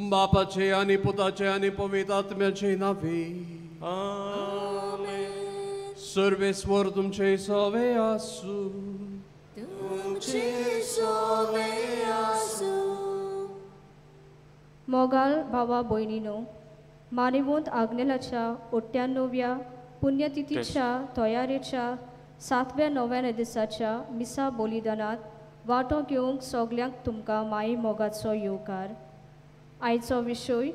बापाचे आनी पुताचे आनी पवित्र आत्म्याचे नांवे आमेन. सर्वेस्वर तुमचे सवे आसूं. तुमचे सवे आसूं. मोगाल भावा भयणीनो, मानेवंत आग्नेलाच्या 98व्या पुण्यतिथीच्या तयारेच्या 7व्या 9व्या दिसाच्या मिसा बलिदानांत वांटो घेवंक सगल्यांक तुमकां माई मोगाचो येवकार. आयचो विशय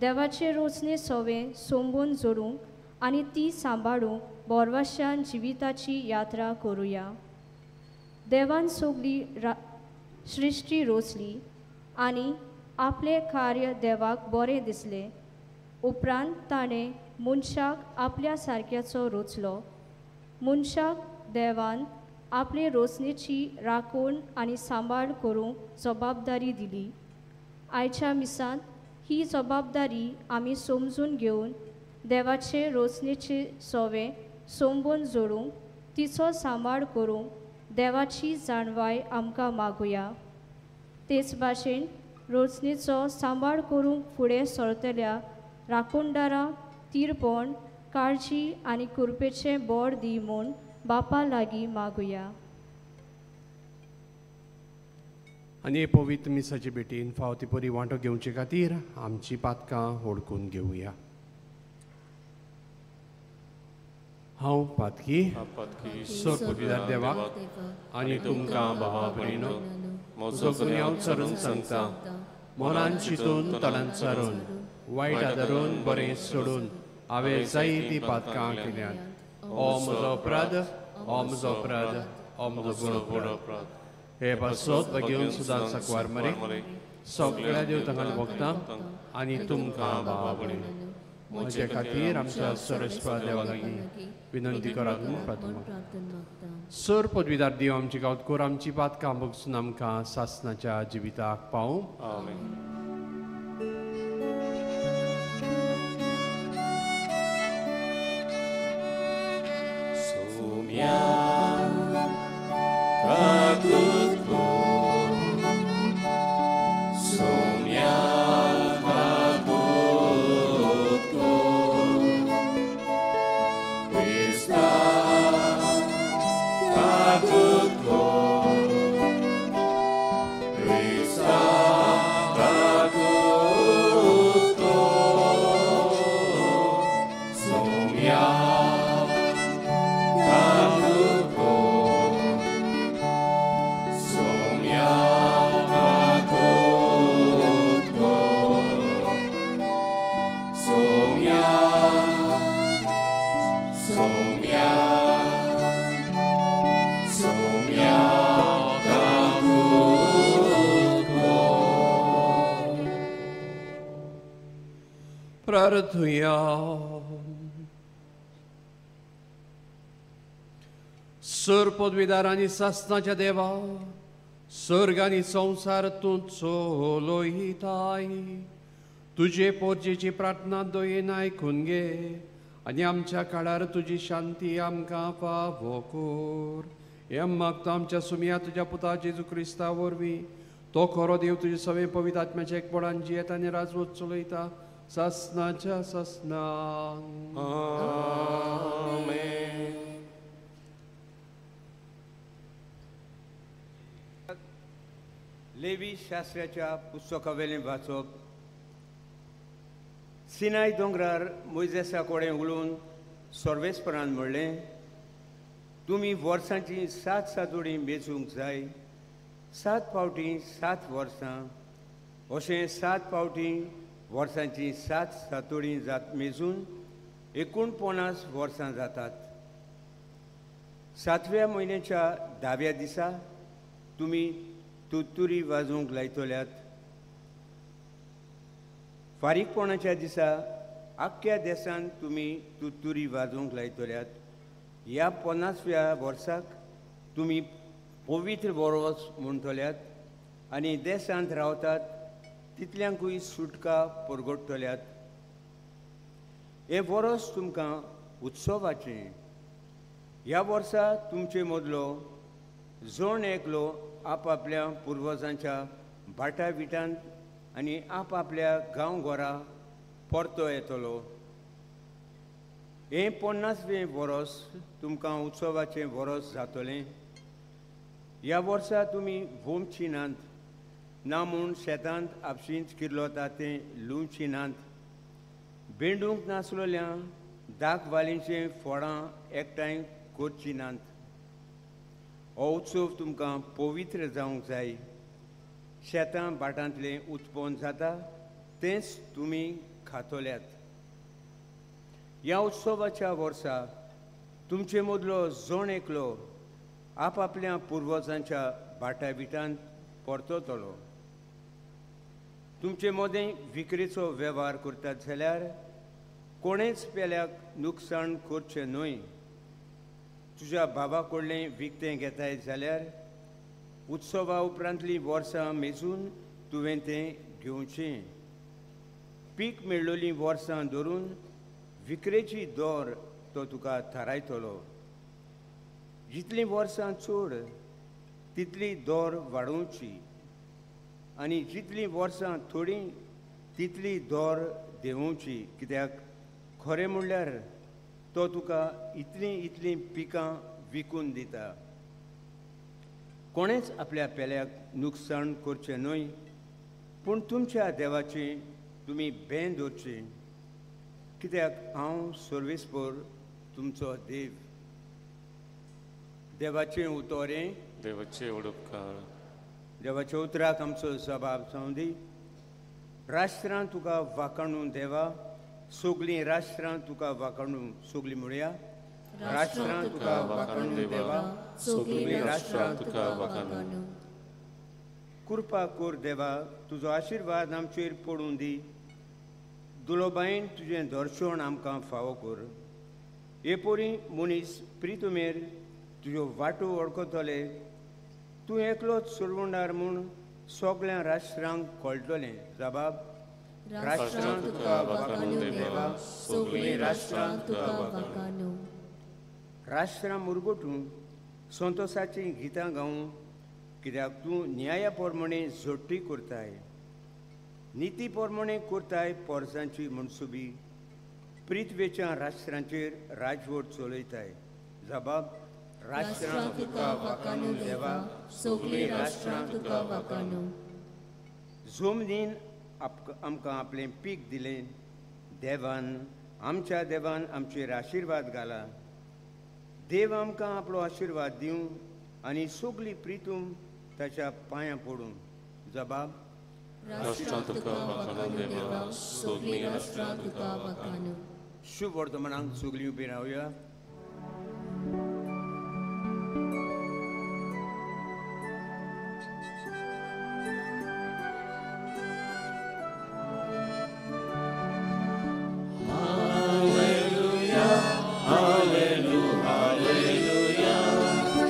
देवाचे रोचणे सवें सोंबून जोडूंक आनी ती सांबाळूंक बोरवाशान जिविताची यात्रा करुया. देवान सगली सृश्टी रोचली आनी आपलें कार्य देवाक बरें दिसलें. उपरांत ताणें मनशाक आपल्या सारक्याचो रोचलो. मनशाक देवान आपले रोचणेची राखण आनी सांबाळ करूंक जबाबदारी दिली. आयच्या मिसांत ही जबाबदारी आमी समजून घेवन देवाचे रोचणेचे सोवे सोंबून जोडूंक तिचो सांबाळ करूंक देवाची जाणवाय आमकां मागुया. तेच भाशेन रोचणेचो सांबाळ करूंक फुडें सरतल्या राखणदारांक तीरपण, काळजी आनी कृपेचें बोड दी म्हूण बापा लागीं मागुया. आनी पवित्र मिसाचे भेटीन फावो ती परी वांटो घेवचे खातीर आमची पातकां वळखून घेवया. हांव पातकी सर्वपवित्र देवाक आनी तुमकां भावा भयणीनो म्हजो गुन्यांव चरून सांगता, मनान चिंतून तणान सारून वायट आदारून बरें सोडून हांवें जायतीं पातकां केल्यांत. ओ म्हजो अपराध, ओ म्हजो अपराध, ओ म्हजो व्हड अपराध. हे पासत घेवन सुद्दां सकवार मरे सगळ्या देवतांक भोगता आनी तुमकां भावा भयणीनो म्हजे खातीर आमच्या सर्वेस्पर देवा लागीं विनंती करात म्हूण प्रार्थना. सर पदवीदार देव आमची गांवतकोर आमची पातकां भोगसून आमकां सासनाच्या जिविताक पावूं. आमेन. प्रार्थुया. सर पदवीदार आनी सासणाच्या देवा, सर्ग आनी संवसार तूं चलयताय. तुजे पोरजेची प्रार्थना दयेन आयकून घे आनी आमच्या काळार तुजी शांती आमकां फावो कर. हें मागता आमच्या सुमया तुज्या पुता जेजू क्रिस्ता वरवीं. तो खरो देव तुजे सगळे पवित्र आत्म्याच्या एकपणान जियेता आनी राजवट चलयता सासणाच्या सासणाक. आमेन. लेवी शास्त्राच्या पुस्तकावेलें वाचप. सिनाय दोंगरार मोयजेसा कडेन उलोवन सर्वेस्परान म्हणलें, तुमी वर्सांची 7 सातोडी मेजूंक जाय. 7 फावटी 7 वर्सां, अशें 7 फावटी वर्सांची 7 सातोडी जात मेजून 49 वर्सां जातात. 7व्या म्हयन्याच्या 10व्या दिसा तुमी तुतुरी वाजोवंक लायतल्यात. फारीकपणाच्या दिसा आख्ख्या देशांत तुमी तुतुरी वाजोवंक लायतल्यात. ह्या 50व्या वर्साक तुमी पवित्र वरोस म्हणटल्यात आनी देशांत रावतात तितल्यांकूय सुटका परगटतल्यात. हें वरोस तुमकां उत्सवाचें. ह्या वर्सा तुमचे मदलो जण एकलो आपापल्या पुर्वजांच्या भाटा विटांत आनी आपापल्या गांवघरा परतो येतलो. हें 50वें वरोस तुमकां उत्सवाचें वरोस जातलें. ह्या वर्सा तुमी वोमची नात, ना म्हूण शेतांत आपशींच किर्लोता तें लुवचीं नात. बेंडूंक नासलेल्या दाक वालींचीं फळां एकठांय करचीं नात. हो उत्सव तुमकां पवित्र जावंक जाय. शेतां भाटांतलें उत्पन्न जाता तेंच तुमी खातल्यात. ह्या उत्सवाच्या वर्सा तुमचे मदलो जण एकलो आपापल्या पुर्वजांच्या भाटा विटांत परततलो. तुमचे मदें विक्रेचो वेव्हार करतात जाल्यार कोणेच पेल्याक नुकसाण करचें न्हय. तुज्या बाबा कडलें विकतें घेताय जाल्यार उत्सवा उपरांतलीं वर्सां मेजून तुवें तें घेवचें. पीक मेळ्ळोलीं वर्सां धरून विक्रेची दर तो तुका थारायतलो. जितलीं वर्सां चड तितली दर वाडोवची आनी जितलीं वर्सां थोडीं तितली दर देंवोवची. कित्याक खरें म्हणल्यार तो तुका इतलीं इतलीं पिकां विकून दिता. कोणेच आपल्या पेल्याक नुकसाण करचें न्हय, पूण तुमच्या देवाचें तुमी बें दवरचें. कित्याक हांव सर्वेस्पर तुमचो देव. देवाचें उतोरें, देवाचें उपकार. देवाच्या उतराक आमचो जबाब जावं दी. राष्ट्रां तुका वाखाणूं देवा, सगलीं राष्ट्रां तुका वाखाणूं. सगलीं म्हणया, राष्ट्रां तुका वाखाणूं देवा, सगलीं राष्ट्रां तुका वाखाणूं. कृपा कर देवा, तुजो आशिर्वाद आमचेर पडूं दी. दुलोबायेन तुजें दर्शन आमकां फावो कर. हे पोरी मनीस प्रितुमेर तुज्यो वाटो वळखतले. तूं एकलोच सोडवणदार म्हूण सगळ्या राष्ट्रांक कळटलें. जबाब, राष्ट्रां तुका वाखाणूं देवा, सगळीं राष्ट्रां तुका वाखाणूं. राष्ट्रां मुरगटूं संतोसाचीं गितां गावूं. कित्याक तूं न्याया प्रमाणे जोडटी करताय, निती प्रमाणे करताय पोरसांची मनसुबी. पृथ्वेच्या राष्ट्रांचेर राजवट चलयताय. जबाब, राष्ट्रां तुका वाखाणूं देवा, सगळीं राष्ट्रां तुका वाखाणूं. जमनीन आमकां आपलें पीक दिलें. देवान, आमच्या देवान आमचेर आशिर्वाद घाला. देव आमकां आपलो आशिर्वाद दिवं आनी सगळी प्रितूम ताच्या पांयां पडूं. जबाब, राष्ट्रां तुका वाखाणूं देवा, सगळीं राष्ट्रां तुका वाखाणूं. शुभ वर्तमानाक सगळीं उबी रावया. Hallelujah, hallelujah, hallelujah.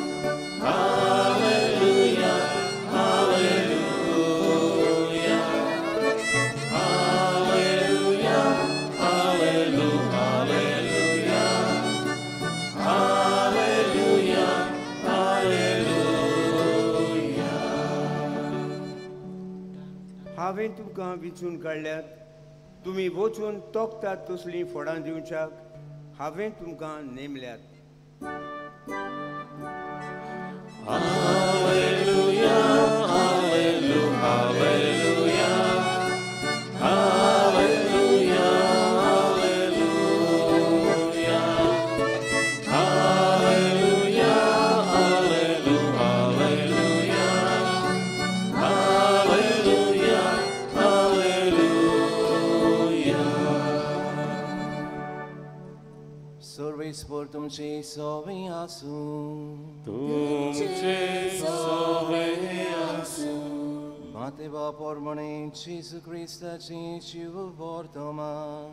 हांवें तुमकां विंचून काडल्यात, तुमी वचून तोखतात तसलीं फळां दिवच्याक हांवें तुमकां नेमल्यात. Hallelujah, hallelujah, hallelujah, hallelujah, hallelujah, hallelujah, hallelujah, hallelujah. सर्वेस्पर तुमचे सवे आसूं. तुमचे सवे आसूं. मातेवा पोरमणे जेजू क्रिस्ताचे जीव वर्तमान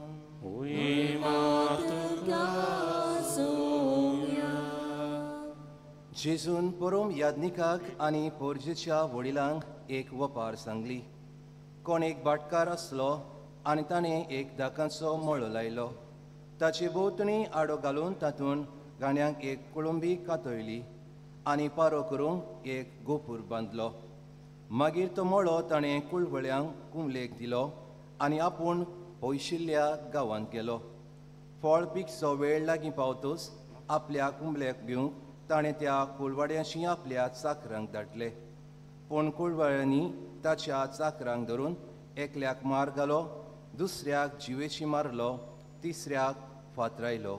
जेजून परोम याज्ञिकाक आनी पोरजेच्या वडिलांक एक वपार सांगली. कोण एक भाटकार आसलो आनी ताणें एक दाकांचो मळो लायलो. ताचे भोंवतणी आडो घालून तातूंत गाण्यांक एक कुळुंबी कातयली आनी पारो करूंक एक गोपूर बांदलो. मागीर तो मळो ताणें कुळवळ्यांक कुमलेक दिलो आनी आपूण पयशिल्ल्या गांवांत गेलो. फळ पिकचो वेळ लागीं पावतच आपल्या कुंबल्याक घेवंक ताणें त्या कुळवाड्यांशी आपल्या चाकरांक धाडले. पूण कुळवाड्यांनी ताच्या चाकरांक धरून एकल्याक मार घालो, दुसऱ्याक जिवेशी मारलो, तिसऱ्याक फातरायलो.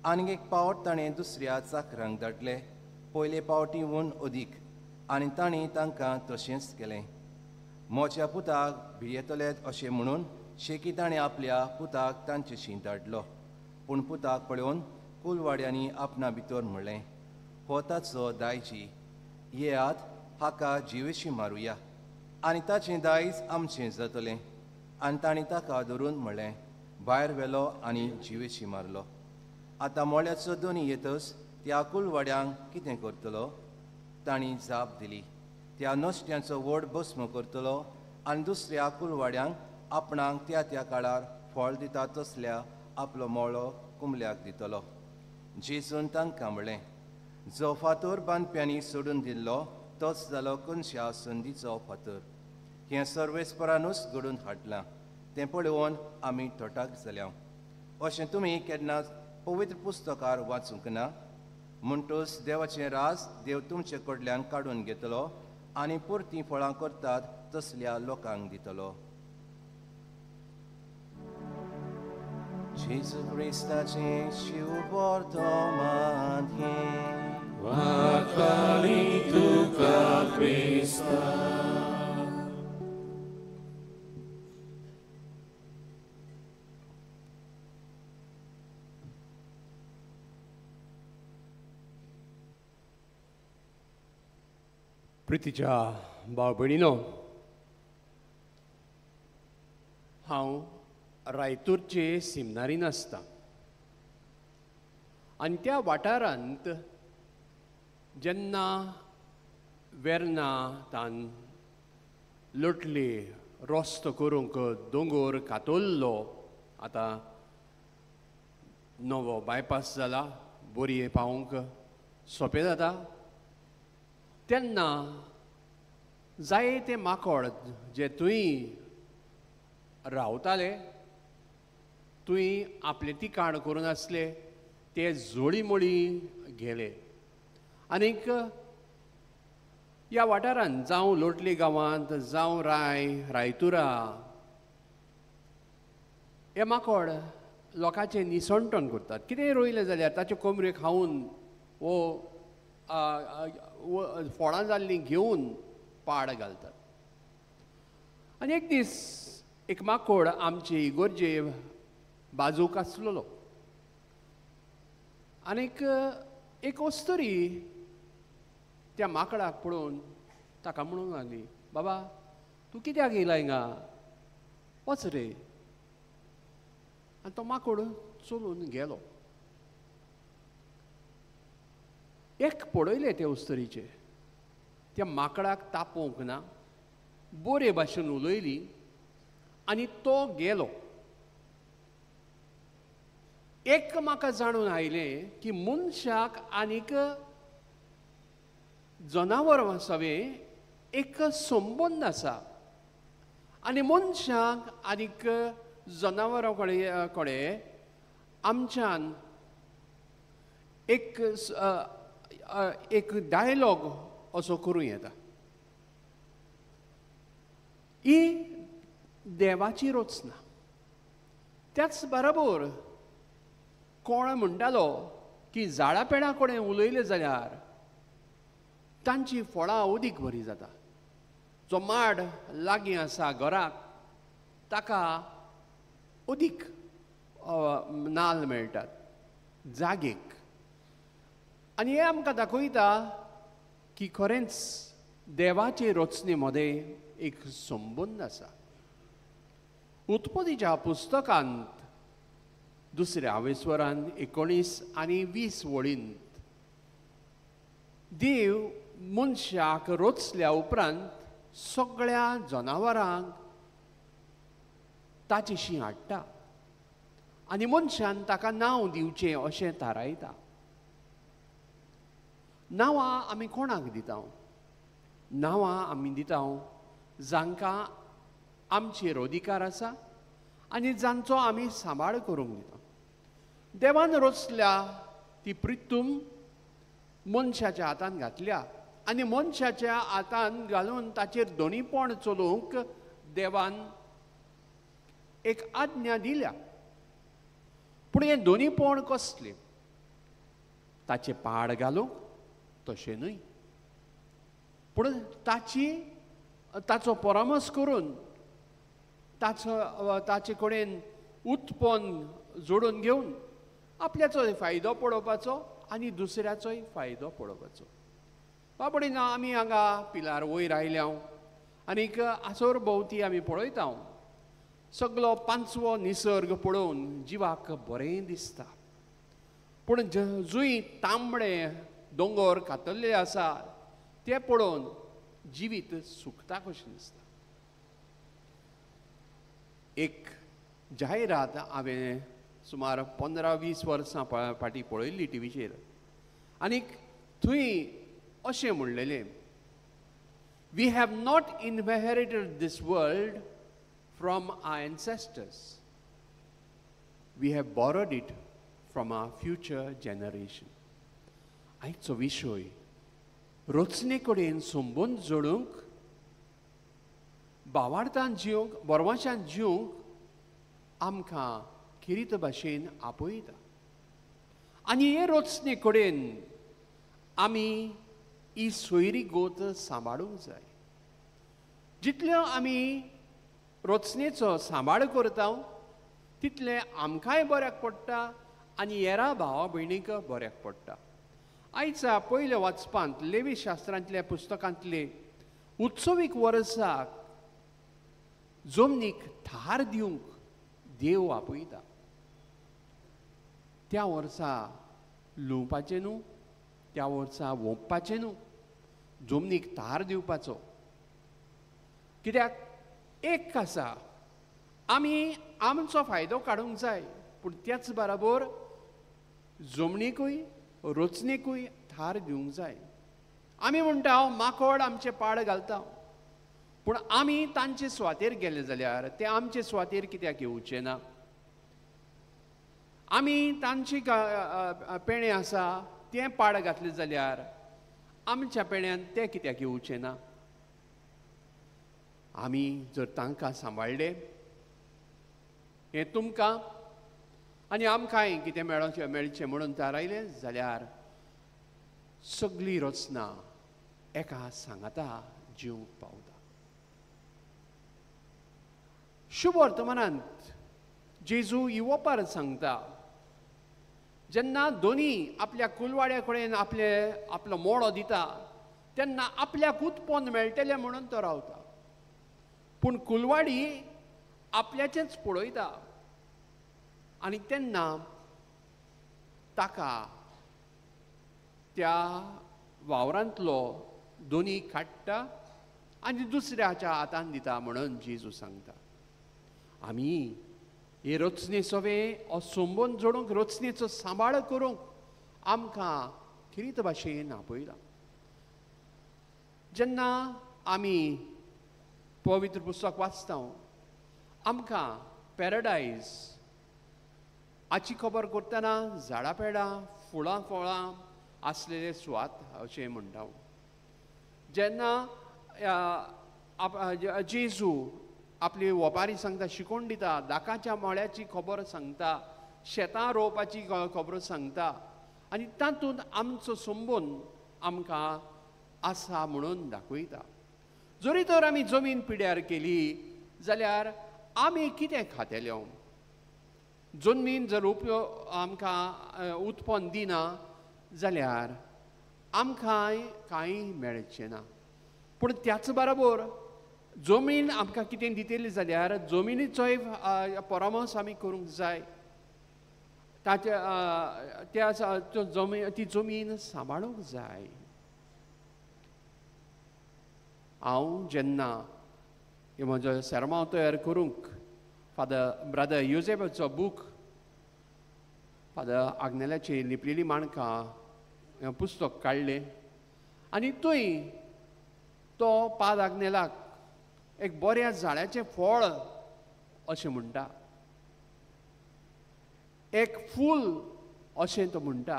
आनीक एक पावट ताणें दुसऱ्या चाकरांक धाडले, पयले पावटी हून अदीक, आनी तांणी तांकां तशेंच केलें. म्हज्या पुताक भियेतलेत अशें म्हणून शेकी ताणें आपल्या पुताक तांचेशी धाडलो. पूण पुताक पळोवन कुलवाड्यांनी आपणा भितर म्हणलें, हो ताचो दायजी, येयात हाका जिवेशी मारुया आनी ताचें दायज आमचें जातलें. आनी तांणी ताका धरून म्हणलें, भायर व्हेलो आनी जिवेशी मारलो. आतां मोळ्याचो दोनी येतच त्या कुलवाड्यांक कितें करतलो? तांणी जाप दिली, त्या नश्ट्यांचो व्हड भस्म करतलो आनी दुसऱ्या कुलवाड्यांक आपणाक त्या त्या काळार फळ दिता तसल्या आपलो मोळो कुंबल्याक दितलो. जेजून तांकां म्हणलें, जो फातर बांदप्यांनी सोडून दिल्लो तोच जालो कोनशा संदीचो फातर. हें सर्वेस्परानूच घडून हाडलां, तें पळोवन आमी थटाक जाल्या. अशें तुमी केन्नाच पवित्र पुस्तकार वाचूंक ना? म्हणटच देवाचें राज देव तुमचे कडल्यान काडून घेतलो आनी परतीं फळां करतात तसल्या लोकांक दितलो. जेजू क्रिस्ताचें शिव वर्तमान हें. वाखाणी तुका क्रिस्ता. प्रितीच्या भाव भयणीनो, हांव रायतूरचे सिमनारीन आसता आनी त्या वाठारांत जेन्ना वेर्ना तान लोटली रस्तो करूंक दोंगोर कातरलो, आतां नवो बायपास जाला, बोरये पावोवंक सोंपें जाता, तेन्ना जायते माकोड जे थंय रावताले, थंय आपलें तिकाण करून आसले, ते जोळीमोळी गेले. आनीक ह्या वाठारांत जावं लोटली गांवांत, जावं राय रायतुरा, हे माकोड लोकांचें निसणटण करतात. कितेंय रोयलें जाल्यार ताच्यो कोमऱ्यो खावन वो फळां जाल्लीं घेवन पाड घालतात. आनी एक दीस एक माकोड आमचे इगोर्जे बाजूक आसलेलो आनीक एक अस्तुरी त्या माकडाक पळोवन ताका म्हणूंक लागली, बाबा तूं कित्याक येयला हिंगा, वच रे. आनी तो माकोड चलून गेलो. एक पळयलें ते अस्तुरीचें, त्या माकडाक तापोवंक ना, बरे भाशेन उलयली आनी तो गेलो. एक म्हाका जाणून आयलें की मनशाक आनीक जनावर सवें एक संबंद आसा आनी मनशांक आनीक जनावरां कडेन आमच्यान एक एक डायलॉग असो करूं येता. ही देवाची रचना. त्याच बरोबर कोण म्हणटालो की झाडां पेडां कडेन उलयलें जाल्यार तांची फळां अदीक बरी जाता. जो माड लागीं आसा घराक ताका अदीक नाल्ल मेळटात जागेक. आनी हें आमकां दाखयता की खरेंच देवाचे रचने मदें एक संबंद आसा. उत्पत्तीच्या पुस्तकांत दुसऱ्या आवेस्वरान 19 आनी 20 वळींत देव मनशाक रचल्या उपरांत सगळ्या जनावरांक ताचेशी हाडटा आनी मनशान ताका नांव दिवचें अशें थारायता. नांवां आमी कोणाक दिता? नांवां आमी दिता जांकां आमचेर अधिकार आसा आनी जांचो आमी सांबाळ करूंक दिता. देवान रचल्या ती प्रितूम मनशाच्या हातान घातल्या आनी मनशाच्या हातान घालून ताचेर दोनीपण चलोवंक देवान एक आज्ञा दिल्या. पूण हें दोनीपण कसलें? ताचें पाड घालूंक तशें न्हय, पूण ताची ताचो परामर्श करून ताचो ताचे कडेन उत्पन्न जोडून घेवन आपल्याचोय फायदो पळोवपाचो आनी दुसऱ्याचोय फायदो पळोवपाचो. बाबडी ना आमी हांगा पिलार वयर आयल्या आनीक आसोर भोंवती आमी पळयता. सगलो पांचवो निसर्ग पळोवन जिवाक बरें दिसता. पूण जंय तांबडे दोंगर कातरले आसा ते पळोवन जिवीत सुकता कशें दिसता. एक जायरात हांवें सुमार 15-20 वर्सां फाटीं पळयल्ली टिवीचेर आनीक थंय अशें म्हणलेलें, we have not inherited this world from our ancestors, we have borrowed it from our future generation. आयचो विशय रचने कडेन संबंद जोडूंक, भावार्थान जिवंक, बरवाशान जिवंक आमकां खेरीत भाशेन आपयता. आनी हे रचने कडेन आमी ही सोयरी गोत सांबाळूंक जाय. जितल्यो आमी रचनेचो सांबाळ करता तितलें आमकांय बऱ्याक पडटा आनी हेरा भावा भयणीक बऱ्याक पडटा. आयच्या पयल्या वाचपांत लेवी शास्त्रांतल्या पुस्तकांतले उत्सवीक वर्साक जमनीक थार दिवंक देव आपयता. त्या वर्सा लुवपाचें न्हू, त्या वर्सा वोंपपाचें न्हू, जमनीक थार दिवपाचो. कित्याक एक आसा, आमी आमचो फायदो काडूंक जाय, पूण त्याच बराबर जमनीकूय रचनेकूय थार दिवंक जाय. आमी म्हणटा माकोड आमचे पाड घालता, पूण आमी तांचे सुवातेर गेले जाल्यार ते आमचे सुवातेर कित्याक येवचे ना? आमी तांची पेणे आसा तें पाड घातलें जाल्यार आमच्या पेण्यान तें कित्याक येवचें ना? आमी जर तांकां सांबाळ्ळे हें तुमकां आनी आमकांय कितें मेळचें मेळचें म्हणून थारायलें जाल्यार सगळी रचना एका सांगाता जिवंक पावता. शुभ वर्तमानांत जेजू ही ओपार सांगता, जेन्ना दोनी आपल्या कुलवाड्या कडेन आपले आपलो मोडो दिता तेन्ना आपल्याक उत्पन्न मेळटलें म्हणून तो रावता, पूण कुलवाडी आपल्याचेंच पळयता आनी तेन्ना ताका त्या वावरांतलो दोनी काडटा आनी दुसऱ्याच्या हातान दिता म्हणून जेजू सांगता. आमी हे रचने सवे संबंद जोडूंक, रचनेचो सांबाळ करूंक आमकां खेरीत भाशेन आपयला. जेन्ना आमी पवित्र पुस्तक वाचता आमकां पॅराडायज हाची खबर करतना झाडां पेडां फुलां फळां आसलेले सुवात अशें म्हणटा. जेन्ना जेजू आपली वपारी सांगता, शिकोवन दिता, दाकाच्या मळ्याची खबर सांगता, शेतां रोवपाची खबर सांगता आनी तातूंत आमचो संबंद आमकां आसा म्हणून दाखयता. जरी तर आमी जमीन पिड्यार केली जाल्यार आमी कितें खातले? जमीन जर उपयोग आमकां उत्पन्न दिना जाल्यार आमकां कांय मेळचें ना. पूण त्याच बरोबर जमीन आमकां कितें दितली जाल्यार जमिनीचोय परामर्श आमी करूंक जाय. ताचे त्या जमीन ती जमीन सांबाळूंक जाय. हांव जेन्ना म्हजो सेरमांव तयार करूंक फादर ब्रदर युजेबाचो बूक फादर आग्नेलाची लिपलेली माणकां हें पुस्तक काडलें आनी थंय तो पाद आग्नेलाक एक बऱ्या झाडाचें फळ अशें म्हणटा, एक फूल अशें तो म्हणटा,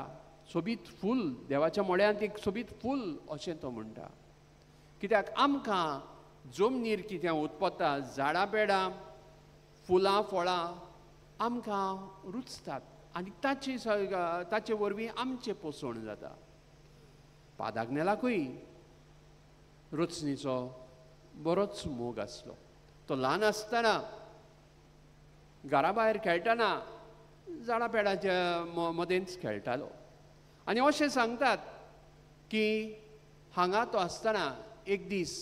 सोबीत फूल, देवाच्या मळ्यांत एक सोबीत फूल अशें तो म्हणटा. कित्याक आमकां जमनीर कितें उत्पत्ता, झाडां पेडां फुलां फळां आमकां रुचतात आनी ताचे ताचे वरवीं आमचें पोसवण जाता. पादाग्नेलाकूय रचणीचो बरोच मोग आसलो. तो ल्हान आसतना घरा भायर खेळटना झाडां पेडाच्या मदेंच खेळटालो आनी अशें सांगतात की हांगा तो आसतना एक दीस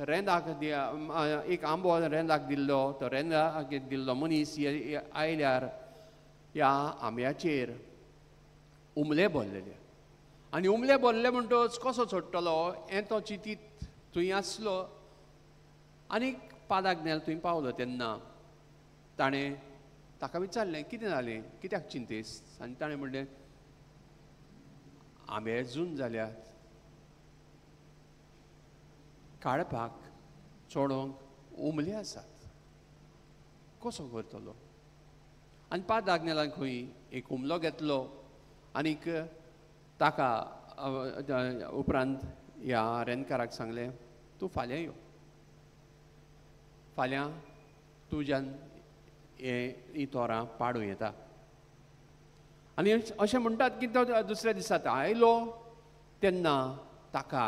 रेंदाक एक आंबो रेंदाक दिल्लो, तो रेंदाक दिल्लो मनीस आयल्यार ह्या आंब्याचेर उमले भरलेले आनी उमले भरले म्हणटकच कसो चडटलो हें तो चिंतीत थंय आसलो आनी पादाक थंय पावलो तेन्ना ताणें ताका विचारलें, कितें जालें, कित्याक चिंतेस? आनी ताणें म्हणलें, आंबे जून जाल्यात, काडपाक चडोवंक उमले आसात, कसो करतलो? आनी पाद आग्नेलान खंय एक उमलो घेतलो आनीक ताका उपरांत ह्या रेंदकाराक सांगलें, तूं फाल्यां यो, फाल्यां तुज्यान ही तोरां पाडूं येता. आनी अशें म्हणटात की तो दुसऱ्या दिसा आयलो तेन्ना ताका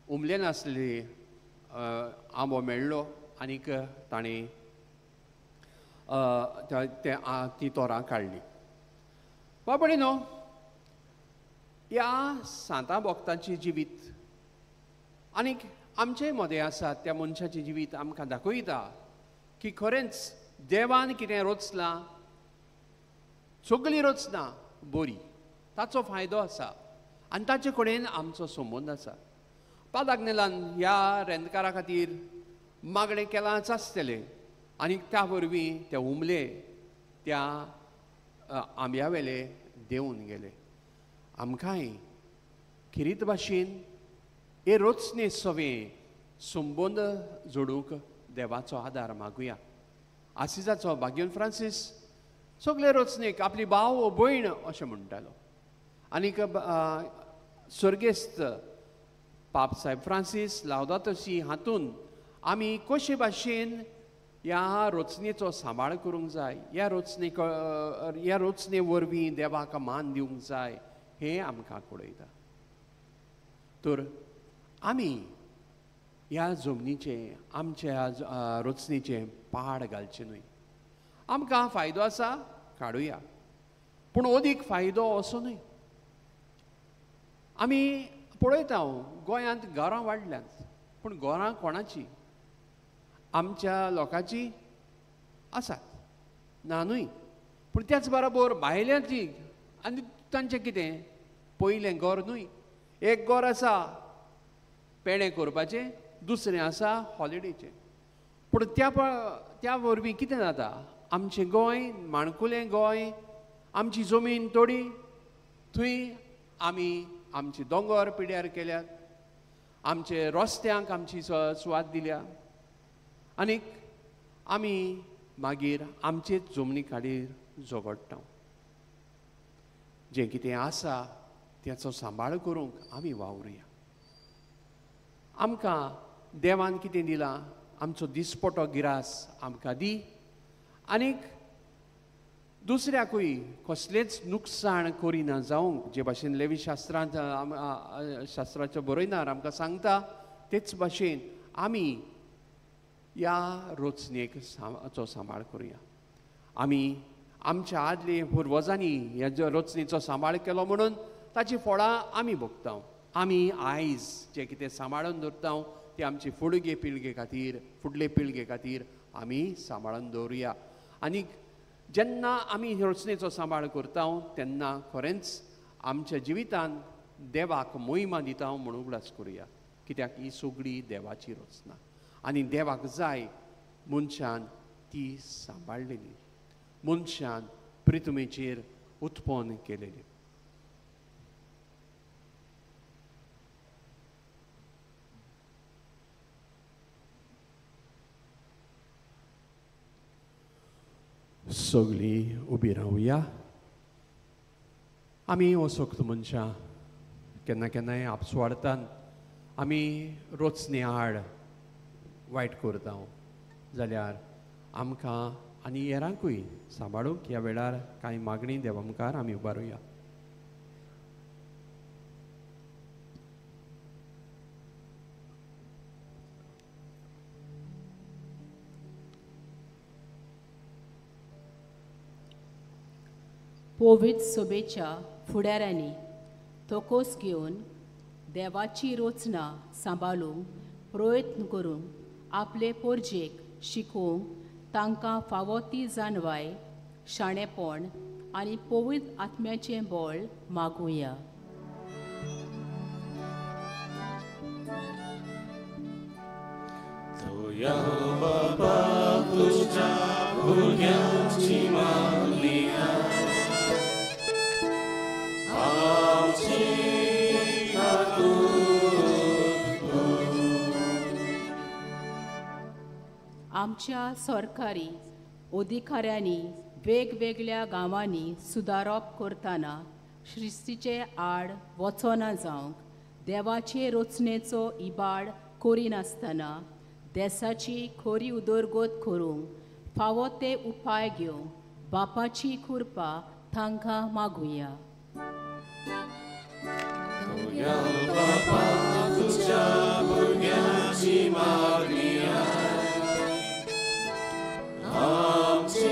उमले नासली आंबो मेळ्ळो आनीक ताणें ती तोरां काडली. बाबडी न्हू ह्या सांता भक्तांचें जिवीत आनीक आमचे मदें आसा त्या मनशाचें जिवीत आमकां दाखयता की खरेंच देवान कितें रचलां, सगळीं रचना बरी, ताचो फायदो आसा आनी ताचे कडेन आमचो संबंद आसा. पादाग्नेलान ह्या रेंदकारा खातीर मागणें केलांच आसतलें आनी त्या वरवीं ते उमले त्या आंब्या वेले देंवून गेले. आमकांय खेरीत भाशेन हे रचने सवें संबंद जोडूंक देवाचो आदार मागुया. आसिजाचो बाग्योन फ्रांसीस सगळे रचनेक आपली भाव भयण अशें म्हणटालो आनीक सर्गेस्त पाप साहेब फ्रांसीस लावदातोसी हातून आमी कशे भाशेन ह्या रचनेचो सांबाळ करूंक जाय, ह्या रचने ह्या रचने वरवीं देवाक मान दिवंक जाय हें आमकां कळयता. तर आमी ह्या जमनीचें आमच्या रचनेचें पाड घालचें न्हय. आमकां फायदो आसा काडुया, पूण अदीक फायदो असो न्हय. आमी पळयता गोंयांत घरां वाडल्यांत, पूण घरां कोणाची? आमच्या लोकांची आसात ना न्हय, पूण त्याच बरोबर भायल्यांची आनी तांचें कितें पयलें घर न्हय, एक घर आसा पेणें करपाचें, दुसरें आसा हॉलिडेचें. पूण त्या वरवीं कितें जाता, आमचें गोंय माणकुलें गोंय, आमची जमीन थोडी, थंय आमी आमचे दोंगर पिड्यार केल्यात, आमचे रस्त्यांक आमची सुवात दिल्या. आनीक आमी मागीर आमचेच जमनी खातीर झगडटा. जें कितें आसा तेचो सांबाळ करूंक आमी वावरुया. आमकां देवान कितें दिलां, आमचो दिसपटो गिरास आमकां दी आनीक दुसऱ्याकूय कसलेंच नुकसाण करिना जावंक, जे भाशेन लेवी शास्त्रांत शास्त्राचो बरयणार आमकां सांगता तेच भाशेन आमी ह्या रचणेक चो सांबाळ करुया. आमी आमच्या आदले पुर्वजांनी ह्या रचणेचो सांबाळ केलो म्हणून ताची फळां आमी भोगता. आमी आयज जें कितें सांबाळून दवरता तें आमचे फुडले पिळगे खातीर, फुडले पिळगे खातीर आमी सांबाळून दवरुया. आनी जेन्ना आमी रचणेचो सांबाळ करता तेन्ना खरेंच आमच्या जिवितान देवाक मोहिमा दिता म्हूण उगडास करुया, कित्याक ही सगळी देवाची रचना आनी देवाक जाय मनशान ती सांबाळलेली, मनशान पृथ्वीचेर उत्पन्न केलेली. सगळीं उबी रावया. आमी असक्त मनशां केन्ना केन्नाय आपसुवार्थान आमी रचणे आड वायट करता जाल्यार आमकां आनी हेरांकूय सांबाळूंक ह्या वेळार कांय मागणी देवा मुखार आमी उबारुया. पवित्र सभेच्या फुडाऱ्यांनी तोकोस घेवन देवाची रचना सांबाळूंक प्रयत्न करूंक आपले पोरजेक शिकोवंक तांकां फावो ती जाणवाय, शाणेपण आनी पवित्र आत्म्याचें बळ मागुया. बाबा तुझ्या भुरग्यांची मागणी आमची आमच्या सरकारी अधिकाऱ्यांनी वेगवेगळ्या गांवांनी सुदारप करतना श्रिस्तीचे आड वचना जावंक देवाचे रचनेचो इबाड करिनासतना देसाची खरी उदरगत करूंक फावो ते उपाय घेवंक बापाची कृपा तांकां मागुया. बापा तुझ्या भुरग्यांची मागणी आमची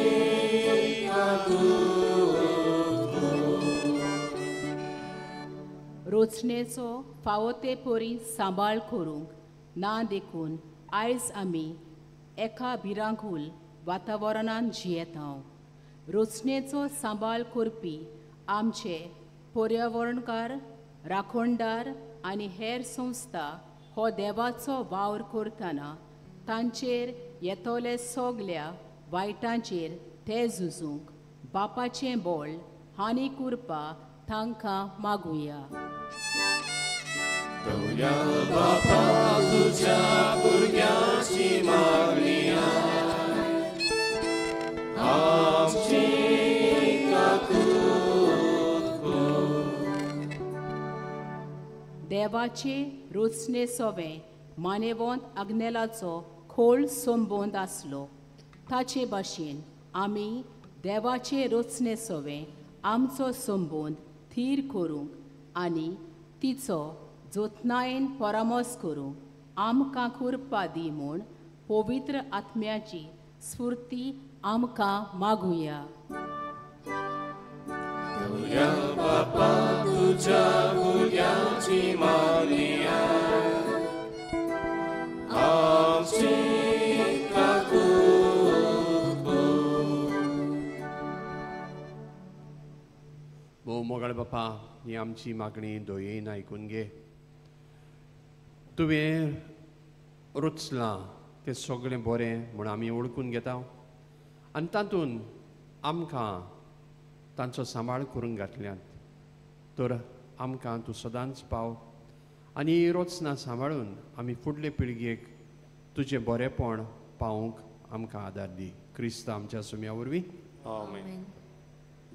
रचनेचो फावो ते परी सांबाळ करूंक ना देखून आयज आमी एका भिरांकूल वातावरणांत जियेता. रचनेचो सांबाळ करपी आमचे पर्यावरणकार, राखणदार आनी हेर संस्था हो देवाचो वावर करतना तांचेर येतले सगल्या वायटांचेर ते झुजूंक बापाचें बळ आनी कृपा तांकां मागुया. बापा तुझ्या भुरग्यांची मागणी आमची देवाचे रचने सोवें मानेवंत आग्नेलाचो खोल संबंद आसलो ताचे भाशेन आमी देवाचे रचने सोवें आमचो संबंद थीर करूंक आनी तिचो जतनायेन परामर्श करूंक आमकां कृपा दी म्हूण पवित्र आत्म्याची स्फूर्ती आमकां मागुया. बापा तुझ्या भुरग्यांची मागणी आमची भोव मोगाळ बापा, ही आमची मागणी दयेन आयकून घे. तुवें रचलां तें सगळें बरें म्हूण आमी वळखून घेता आनी तातूंत आमकां तांचो सांबाळ करूंक घातल्यात, तर आमकां तूं सदांच पाव आनी ही रचना सांबाळून आमी फुडले पिळगेक तुजें बरेंपण पावूंक आमकां आदार दी. क्रिस्त आमच्या सुम्या वरवीं. आमेन.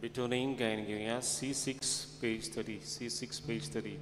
बिटोनींग गायन घेवया C6 page 30. C6 page 30.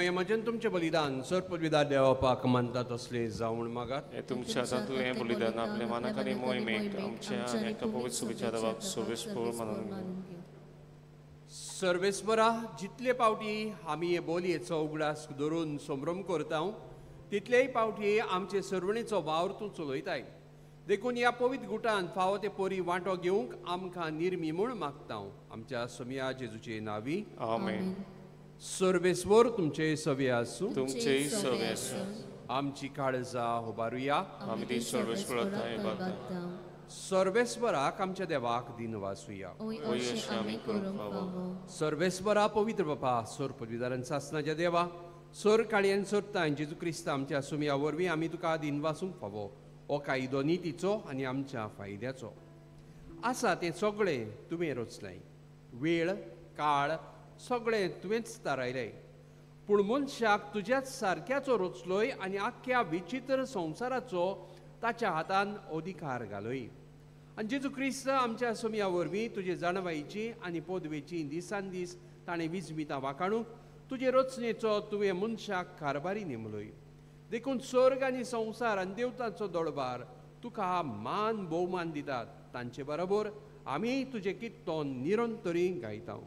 म्हजें तुमचें बलिदान सर पदवीदार देवापाक मानता तसलें जावन मागात. तुमच्या हातांतलें हें बलिदान आपल्या मानाक आनी मोहिमेक आमच्या आनी एका पवित्र सुविचार देवाक सर्वेस्पर मानून घेवं. सर्वेस्परा, जितले पावटी आमी हे बोलयेचो उगडास धरून संभ्रम करता तितलेय पावटी आमचे सरवणेचो वावर तूं चलयताय. देखून ह्या पवित्र गुटान फावो ते परी वांटो घेवंक आमकां निर्मी म्हूण मागता. आमच्या सोमया जेजूचे नांवी. आमेन. सर्वेस्वर तुमचे सवे आसूं. तुमचे सवे आसूं. आमची काळजां उबारुया. आमी ती सर्वेस्पराक मागता. सर्वेस्वराक आमच्या देवाक दिनवासुया. सर्वेस्वरा पवित्र बापा, सोर पदवीदारान सासनाच्या देवा, सोर काळयेन सोरताय जेजू क्रिस्त आमच्या सुमया वरवीं आमी तुका दिनवासूंक फावो. हो कायदो नितीचो आनी आमच्या फायद्याचो आसा. तें सगळें तुवें रचलें, वेळ काळ सगळें तुवेंच थारायलें. पूण मनशाक तुज्याच सारक्याचो रचलोय आनी आख्ख्या विचित्र संवसाराचो ताच्या हातान अधिकार घालोय. आनी जेजू क्रिस्त आमच्या सोमया वरवीं तुजे जाणवायेची आनी पदवेची दिसान दीस ताणें विजमितां वाखाणूंक तुजे रचनेचो तुवें मनशाक कारभारी नेमलोय. देखून स्वर्ग आनी संवसार आनी देवतांचो दळबार तुका मान भोवमान दितात. तांचे बरोबर आमी तुजें कित्तोन निरंतरी गायता.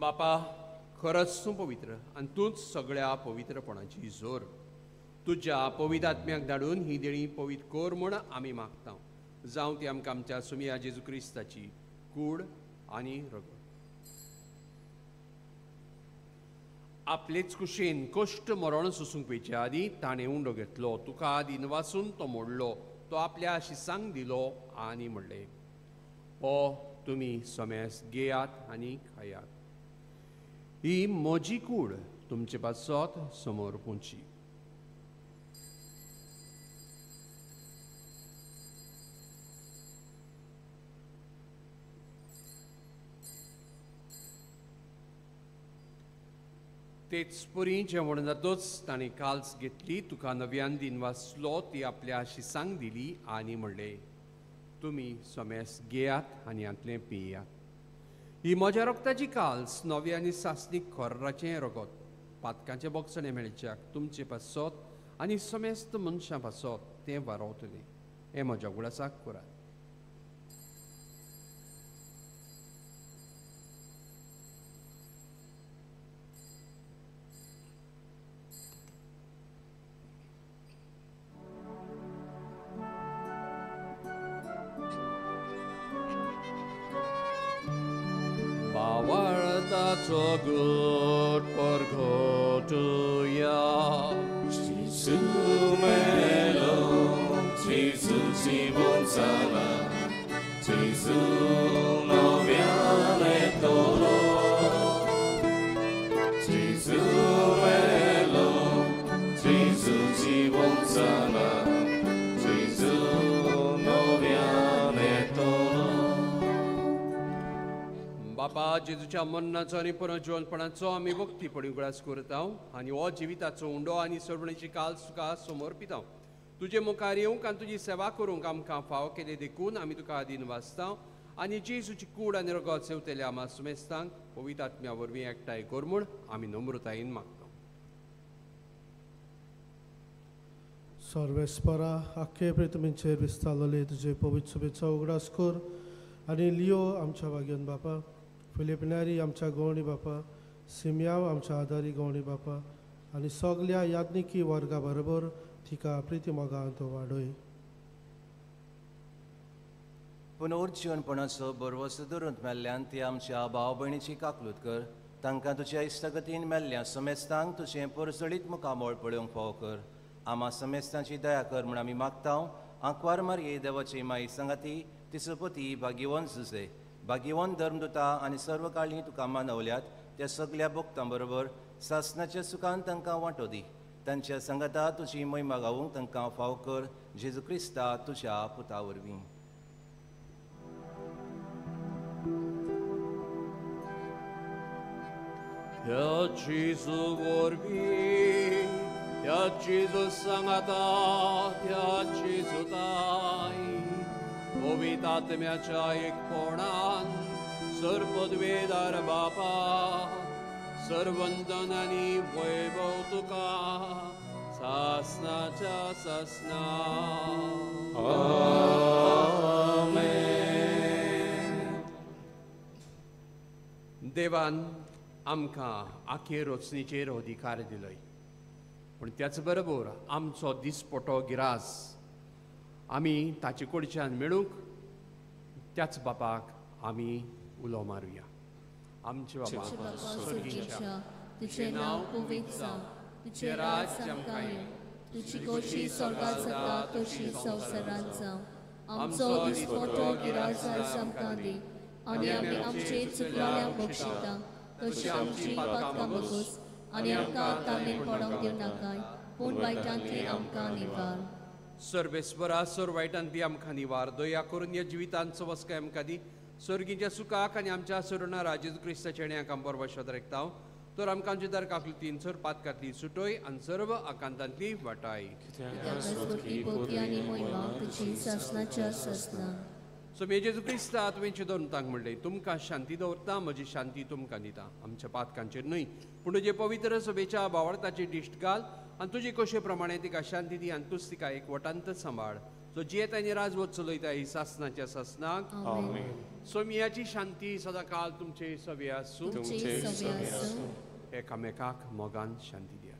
बापा, खरंच तूं पवित्र आनी तूंच सगळ्या पवित्रपणाची जोर. तुज्या पवित्र आत्म्याक धाडून ही देणी पवित्र कर म्हूण आमी मागता. जावं ती आमकां आमच्या सुमया जेजू क्रिस्ताची कूड आनी रगत. आपलेच कुशीन कश्ट मरण सोसूंक वयचे आदीं ताणें उंडो घेतलो, तुका दिनवासून तो मोडलो, तो आपल्या शिसांक दिलो आनी म्हणलें, हो तुमी समेस घेयात आनी खायात. ही म्हजी कूड तुमचे पासत समोर पोंची. तेच परी जेवण जातच ताणें काल्स घेतली, तुका नव्यान दिन वाचलो, ती आपल्या शिसांक दिली आनी म्हणलें, तुमी समेस घेयात आनी हांतलें पियात. ही म्हज्या रक्ताची काल्स, नव्या आनी सासणीक खोर्राचें रगत, पातकांचें बोगसणें मेळच्याक तुमचे पासत आनी समेस्त मनशां पासत तें वारवतलें. हें म्हज्या गुडासाक करात. बावळताचो गुट परगटुया. जेजू मेलो, जेजू जिवन जाला, जेजू नव्यान येतलो. जेजू मेलो, जेजू जिवन जाला, जेजू नव्यान येतलो. बापा, जेजूच्या मरणाचो आनी पुनर्जिवनपणाचो आमी भक्तीपणी उगडास करता आनी हो जिविताचो उंडो आनी सरवणेची काल तुका समर्पिता. तुजे मुखार येवंक आनी तुजी सेवा करूंक आमकां फावो केले देखून आमी तुका आदीन वाचता आनी जेजूची कूड आनी रगत सेवतल्या आमा सुमेस्तांक पवित्र आत्म्या वरवीं एकठांय कर म्हूण आमी नम्रतायेन मागता. सर्वेस्परा, आख्खे पृथ्वीचेर विस्तारलेले तुजे पवित्र शुभेच्छा उगडास कर आनी लियो आमच्या भाग्यान बापा, फिलिपिनारी आमच्या गवणी बापा, सिमयाव आमच्या आदारी गवणी बापा आनी सगल्या याज्ञिकी वर्गा बरोबर तिका प्रिती मोगांत वाडय. पुनर्जिवनपणाचो बरवस धरून मेल्ल्यान ती आमच्या भाव भयणीची काकलूत कर. तांकां तुज्या इश्टागतीन मेल्ल्या समेस्तांक तुजें परजळीत मुखामळ पळोवंक फावो कर. आमा समेस्तांची दया कर म्हूण आमी मागता. आंकवार मारये देवाची माई सांगाती तिचो पती भाग्यवंत जुजे, भाग्यवंत धर्मदुता आनी सर्व काळी तुका मानवल्यात त्या सगल्या भक्तां बरोबर सासनाच्या सुखान तांकां वांटो दी. तांच्या सांगाता तुजी महिमा गावूंक तांकां फाव कर. जेजू क्रिस्ता तुज्या पुता वरवीं. ह्या जेजू वरवीं, ह्या जेजू सांगाता, त्या जेजू ताई पवित्र आत्म्याच्या एकपणान सर्वपदवेदार बापा, सर्वंदन आनी वैभव तुका सासनाच्या सासना. आमेन. देवान आमकां आखे रचणेचेर अधिकार दिलय, पूण त्याच बरोबर आमचो दिसपटो गिरास आमी ताचे कडच्यान मेळूंक त्याच बापाक आमी उलो मारुया. आमचे बापा स्वर्गीच्या, तुझें नांव पवित्र जावं, तुझें राज्य आमकां येवं, तुजी खोशी स्वर्गांत जाता तशी संवसारांत जावं. आमचो दिसपटो गिरास आयज आमकां दी आनी आमी आमचे चुकलेल्यांक बक्षिता तशी आमची पातकां बगोस आनी आमकां तामेन पडोवंक दिवं नाकाय, पूण वायटांतली आमकां निवार. सर्वेस्वरा, सर्व वायटांतली आमकां निवार. दया करून ह्या जिवितांचो वसकाय आमकां दी. स्वर्गीच्या सुखाक आनी आमच्या सरुणा जेजू क्रिस्ताच्या येण्याक आमी बरवशात रेखता. तर आमकां आमच्या दार काकलुतीन सर पातकांतली सुटोय आनी सर्व आकांतांतली वाटाय. सो मे जेजू क्रिस्ता तुवें दोन तांक म्हणलें, तुमकां शांती दवरता, म्हजी शांती तुमकां दिता. आमच्या पातकांचेर न्हय पूण तुजे पवित्र सभेच्या बावडताची दिश्ट घाल आनी तुजे कशे प्रमाणे तिका शांती दी आनी तूच तिका एक वटांत सांबाळ. सो जियेता आनी राजवत चलयता ही सासनाच्या सासनाक. सोमियाची शांती सदांकाळ तुमचे सवे आसूं. एकामेकाक मोगान शांती दिया.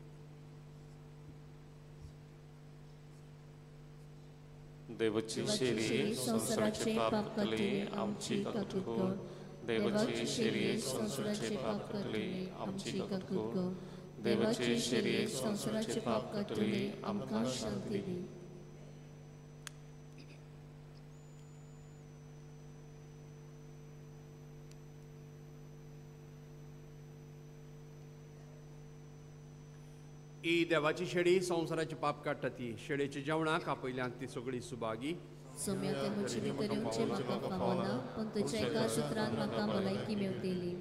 देवाची शेरी संवसाराचे पाप काडटली आमची काकूट कर. देवाची शेरी संवसाराचे पाप काडटली आमची काकूट कर. देवाची शेरी संवसाराचे पाप काडटली आमकां शांती दी. ही देवाची शेळी संवसाराचे पाप काडटा ती शेळेच्या जेवणाक आपयल्यान ती सगळी सुभागी. सोम्या ते म्हजे भितर येवचें म्हाका फावना, पूण तुज्या एका सुत्रान म्हाका भलायकी मेवतली.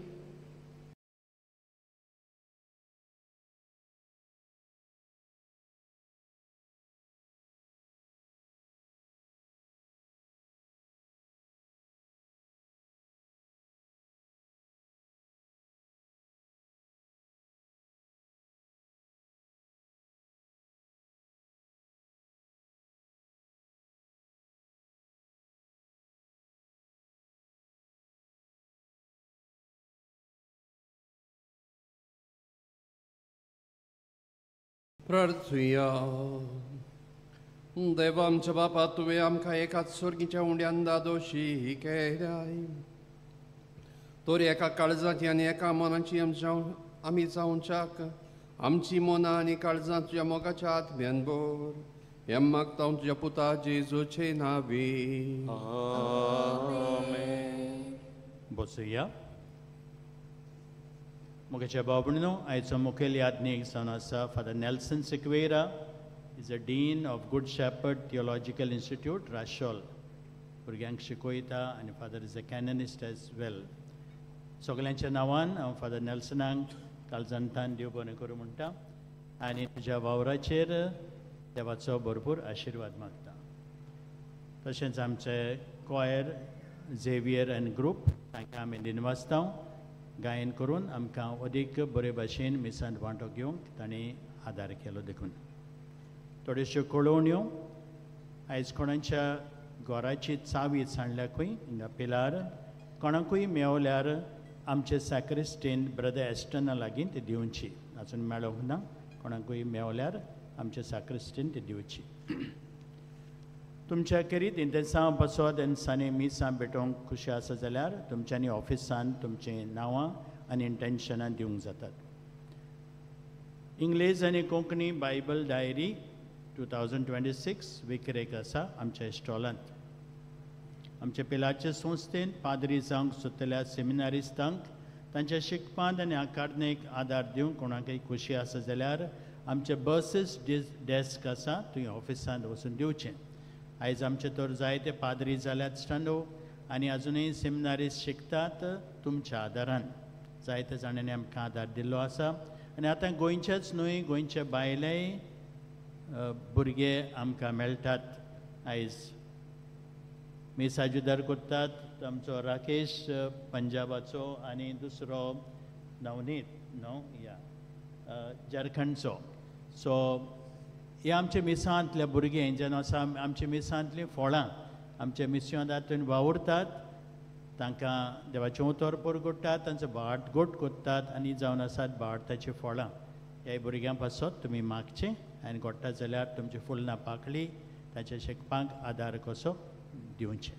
प्रार्थुया. देवा आमच्या बापा, तुवें आमकां एकाच स्वर्गीच्या उंड्यान दादोशी केल्याय, तर एका काळजाची आनी एका मनाची आमी जावच्याक आमची मनां आनी काळजां तुज्या मोगाच्या आत्म्यान भर. हें मागता हांव तुज्या पुता जेजूचे नांवी. आमेन. बसुया. मुखेच्या भाव-भयणीनो, आयचो मुखेल याज्ञीक जावन आसा Father Nelson Sequeira, is a dean of Good Shepherd Theological Institute, Rachol. भुरग्यांक शिकयता आनी father is a canonist as well. सगल्यांच्या नांवान हांव फादर नेल्सनाक काळजांतान देव बरें करूं म्हणटा आनी तुज्या वावराचेर देवाचो भरपूर आशिर्वाद मागता. तशेंच आमचे कॉयर झेवियर आनी ग्रूप तांकां आमी दिनवासता, गायन करून आमकां अदीक बरे भाशेन मिसांत वांटो घेवंक तांणी आदार केलो. देखून थोड्योश्यो कळोवण्यो. आयज कोणाच्या घराची चावी सांडल्या खंय हिंगा पिलार, कोणाकूय मेवल्यार आमचे सॅक्रिस्टीन ब्रदर एस्टना लागीं ती दिवची. आजून मेळोंक ना, कोणाकूय मेवल्यार आमचे सॅक्रिस्टीन ती दिवची. तुमच्या खेरीत इंतेसांव बसत दिसांनी मिसां भेटोवंक खुशी आसा जाल्यार तुमच्यांनी ऑफिसान तुमचीं नांवां आनी इंटेन्शनां दिवंक जातात. इंग्लीश आनी कोंकणी बायबल डायरी 2026 विक्रेक आसा आमच्या स्टॉलांत. आमच्या पिलाचे संस्थेन पाद्री जावंक सोदतल्या सेमिनारिस्तांक तांच्या शिकपांत आनी आकारणेक आदार दिवंक कोणाकय खुशी आसा जाल्यार आमचे बसीस डेस्क आसा, थंय ऑफिसांत वचून दिवचें. आयज आमचे तर जायते पाद्री जाल्यात स्टँडो आनी आजुनूय सेमिनारिस्ट शिकतात तुमच्या आदारान. जायते जाणांनी आमकां आदार दिल्लो आसा आनी आतां गोंयचेच न्हय, गोंयचे भायलेय भुरगे आमकां मेळटात. आयज मिसाजुदार करतात आमचो राकेश पंजाबाचो आनी दुसरो नवनीत न्हू या झारखंडचो. सो हे आमच्या मिसांतले भुरगे जेन्ना आसा आमच्या मिसांतलीं फळां आमच्या मिसयांत वावुरतात, तांकां देवाचें उतर परगट्टात, तांचो भाट गोट करतात आनी जावन आसात भारताचीं फळां. ह्या भुरग्यां पासत तुमी मागचें आनी घडटा जाल्यार तुमची फुलना पाकळी ताच्या शिकपाक आदार कसो दिवचें.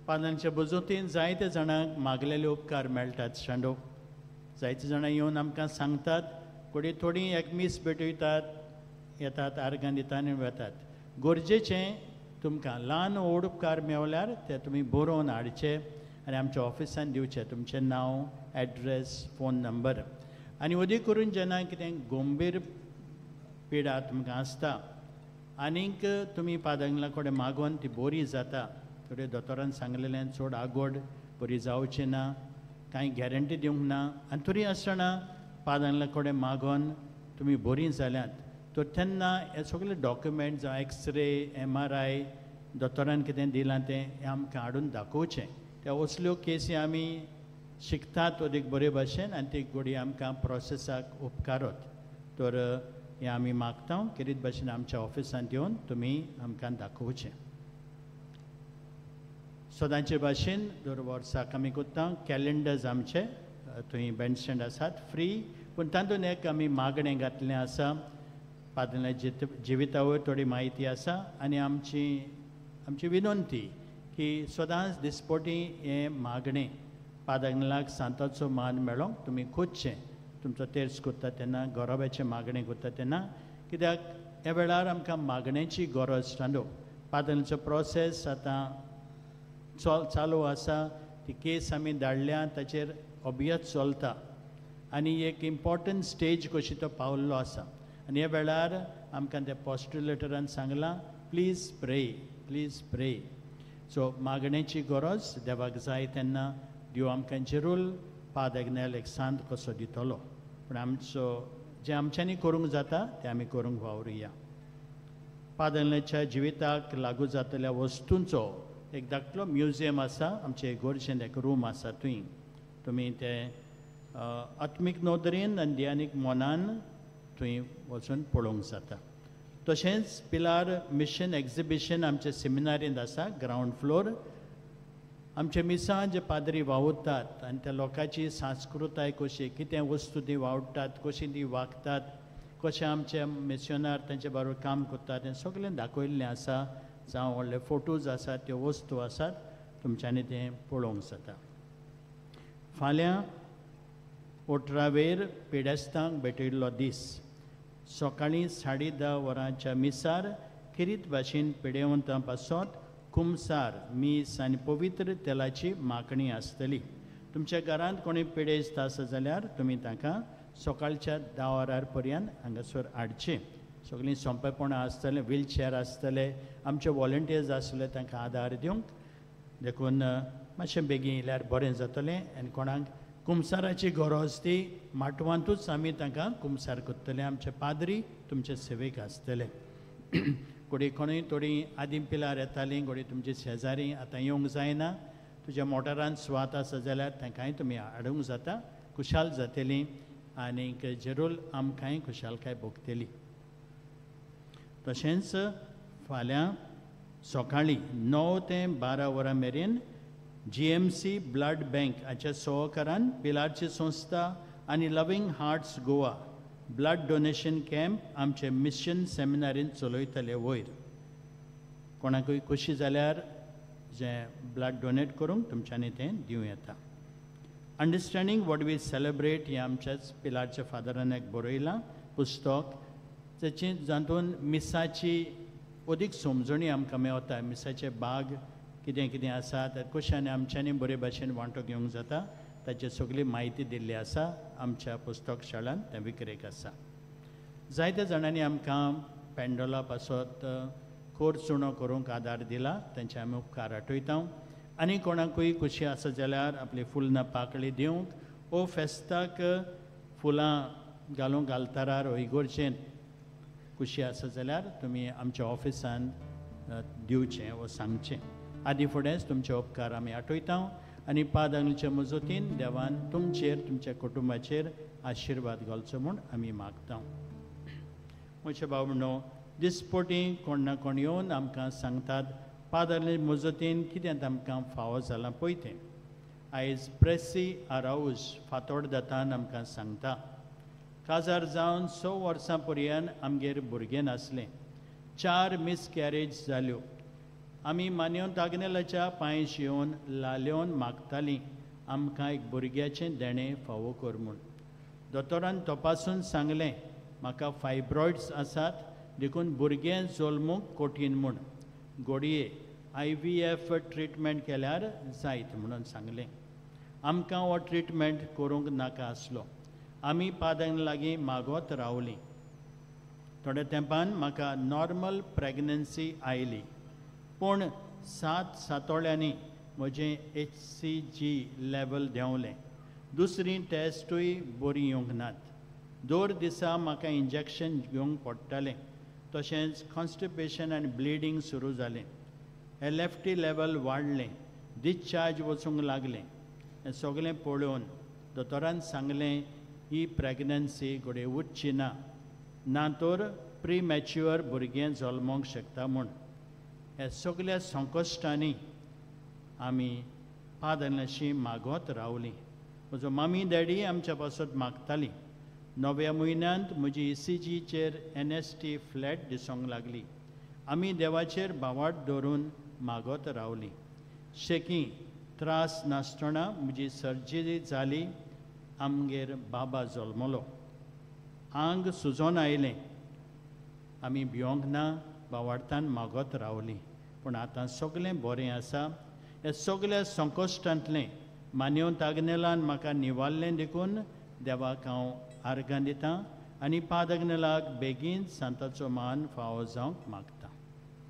पानांच्या बजोतीन जायते जाणांक मागलेले उपकार मेळटात. शांडो जायते जाणां येवन आमकां सांगतात, थोडी थोडीं एक मीस भेटयतात, येतात, आर्गां दितात आनी वेतात. गरजेचें तुमकां ल्हान व्हड उपकार मेवल्यार ते तुमी बरोवन हाडचे आनी आमच्या ऑफिसान दिवचे, तुमचें नांव, एड्रेस, फोन नंबर. आनी अदीक करून जेन्ना कितें गंभीर पिडा तुमकां आसता आनीक तुमी पादंगला कडेन मागोवन ती बरी जाता. थोडे दोतोरान सांगलेलें चड आगोड बरी जावची ना, कांय गॅरंटी दिवंक ना, आनी तरी आसतना पादंगला कडेन मागोवन तुमी बरीं जाल्यात तर तेन्ना हे सगळे डॉक्युमेंट जावं एक्सरे, MRI, दोतोरान कितें दिलां तें हें आमकां हाडून दाखोवचें. त्या असल्यो केसी आमी शिकतात अदीक बरे भाशेन आनी ती घडये आमकां प्रोसेसाक उपकारत. तर हें आमी मागता, खेरीत भाशेन आमच्या ऑफिसांत येवन तुमी आमकां दाखोवचें. सदांचे भाशेन दर वर्साक आमी करता कॅलेंडर्स आमचे थंय बँडस्टँड आसात फ्री, पूण तातूंत एक आमी मागणें घातलें आसा, पाद्रल्या जिविता वयर थोडी म्हायती आसा आनी आमची आमची विनंती की सदांच दिसपटी हें मागणें पादंगलाक सांताचो मान मेळोंक तुमी खोदचें. तुमचो तेर्स करता तेन्ना, गोरोब्याचें मागणें करता तेन्ना, कित्याक ह्या वेळार आमकां मागण्याची गरज न्हू. पादंगलाचो प्रोसेस आतां चालू आसा, ती केस आमी धाडल्या ताचेर अभियास चलता आनी एक इम्पॉर्टंट स्टेज कशी तो पावल्लो आसा. आनी ह्या वेळार आमकां त्या पॉस्ट्युलेटरान सांगलां, please pray, please pray. So मागण्याची गरज देवाक जाय तेन्ना देव आमकां जेरूल पादग्नेल एक सांत कसो दितलो, पूण आमचो जें आमच्यांनी करूंक जाता तें आमी करूंक वावरुया. पादग्नेलाच्या जिविताक लागू जातल्या वस्तूंचो एक धाकटो म्युजियम आसा आमचे गोरशेन, एक रूम आसा थंय तुमी ते आत्मीक नदरेन आनी ध्यानीक मनान थंय वचून पळोवंक जाता. तशेंच पिलार मिशन एग्जिबिशन आमच्या सेमिनारींत आसा, ग्रावंड फ्लोर. आमच्या मिसां जे पाद्री वावुरतात आनी त्या लोकांची सांस्कृताय कशी, कितें वस्तू ती वावुरतात, कशी ती वागतात, कशें आमचे मिशनार तेंचे बरोबर काम करता तें सगळें दाखयल्लें आसा. जावं व्हडले फोटोज आसात, त्यो वस्तू आसात, तुमच्यांनी तें पळोवंक जाता. फाल्यां 18 वेर पिडेस्तांक भेटयल्लो दीस. सकाळीं 10:30 वरांच्या मिसार किरीत भाशेन पिडेवंतां पासत कुमसार मीस आनी पवित्र तेलाची मागणी आसतली. तुमच्या घरांत कोणी पिडेस्त आसा जाल्यार तुमी तांकां सकाळच्या 10 वरां पर्यंत हांगासर हाडचें. सगळीं सोंपेपणां आसतलें, व्हीलचॅर आसतले, आमचे वॉलंटियर्स आसले तांकां आदार दिवंक. देखून मातशें बेगीन येयल्यार बरें जातलें. आनी कोणाक कुमसाराची गरज ती माटवांतूच आमी तांकां कुमसार करतले. आमचे पाद्री तुमचे सेवेक आसतले. घडये कोणूय थोडीं आदीं पिलार येतालीं, घडये तुमचे शेजारी आतां येवंक जायना, तुज्या मोटरान सुवात आसा जाल्यार तांकांय तुमी हाडूंक जाता. खुशाल जातलीं आनीक जरूर आमकांय खुशालकाय भोगतली. तशेंच फाल्यां सकाळीं 9 ते 12 वरां मेरेन GMC blood bank हाच्या सहकारान पिलारची संस्था आनी loving hearts Goa blood donation camp आमचे मिशन सेमिनारीन चलयतले. वयर कोणाकूय खोशी जाल्यार जें ब्लड डोनेट करूंक तुमच्यांनी तें दिवं येता. अंडरस्टँडींग what we celebrate हें आमच्याच पिलारच्या फादरान एक बरयलां पुस्तक, जाची जातून मिसाची अदीक समजणी आमकां मेवता. मिसाचे भाग कितें कितें आसा तर कशें आमच्यांनी बरे भाशेन वांटो घेवंक जाता ताची सगळी म्हायती दिल्ली आसा आमच्या पुस्तक शाळान, तें विक्रेक आसा. जायत्या जाणांनी आमकां पेंडोला पासत कोर्स उणो करूंक आदार दिला, तेंचे आमी उपकार आठयता. आनी कोणाकूय खुशी आसा जाल्यार आपली फुलां पाकळी दिवंक ओ फेस्ताक फुलां घालूंक आल्तारार ओ इगोर्जेंत खुशी आसा जाल्यार तुमी आमच्या ऑफिसान दिवचें वो सांगचें. आदी फुडेंच तुमचे उपकार आमी आठयता आनी पाद आंगलीच्या मजतीन देवान तुमचेर तुमच्या कुटुंबाचेर आशिर्वाद घालचो म्हूण आमी मागता. म्हज्या भाव म्हणो दिसपोटी कोण ना कोण येवन आमकां सांगतात पाद आंगली मजतीन कितें आमकां फावो जालां पळय तें. आयज प्रेसी आराऊज फातोड दातान आमकां सांगता काजार जावन 6 वर्सां पर्यंत आमगेर भुरगें नासलें. 4 मिसकॅरेज जाल्यो. आमी मान्योन आग्नेलाच्या पांयश येवन लालेवन मागतालीं आमकां एक भुरग्याचें देणें फावो कर म्हूण. दोतोरान तपासून सांगलें म्हाका फायब्रॉयड्स आसात देखून भुरगें जल्मूंक कठीण म्हूण. घडये IVF treatment केल्यार जायत म्हणून सांगलें. आमकां हो ट्रिटमेंट करूंक नाका आसलो. आमी पाद्यांक लागीं मागत रावलीं. थोड्या तेंपान म्हाका नॉर्मल प्रेगनन्सी आयली, पूण 7 सातोळ्यांनी म्हजें HCG level देंवलें. दुसरी टेस्टूय बरी येवंक नात. दर दिसा म्हाका इंजेक्शन घेवंक पडटालें. तशेंच कॉन्स्टिपेशन आनी ब्लिडींग सुरू जालें. LFT level वाडलें, डिस्चार्ज वचूंक लागलें. हें सगळें पळोवन दोतोरान सांगलें ही प्रेगनन्सी घडये उरची ना, ना तर प्रिमॅच्युअर भुरगें जल्मोंक शकता म्हूण. ह्या सगळ्या संकश्टांनी आमी पादनाशी मागत रावलीं. म्हजो मामी डॅडी आमच्या पासत मागतालीं. 9व्या म्हयन्यांत म्हजी ECGचेर NST flat दिसूंक लागली. आमी देवाचेर भावाट दवरून मागत रावलीं. शेकी त्रास नासतना म्हजी सर्जरी जाली. आमगेर बाबा जल्मलो. आंग सुजोन आयलें. आमी भियोंक ना, भावार्थान मागत रावलीं. पूण आतां सगळें बरें आसा. ह्या सगळ्या संकश्टांतलें मान्योंत आग्नेलान म्हाका निवारलें देखून देवाक हांव आर्गां दितां आनी पाद आग्नेलाक बेगीन सांताचो मान फावो जावंक मागता.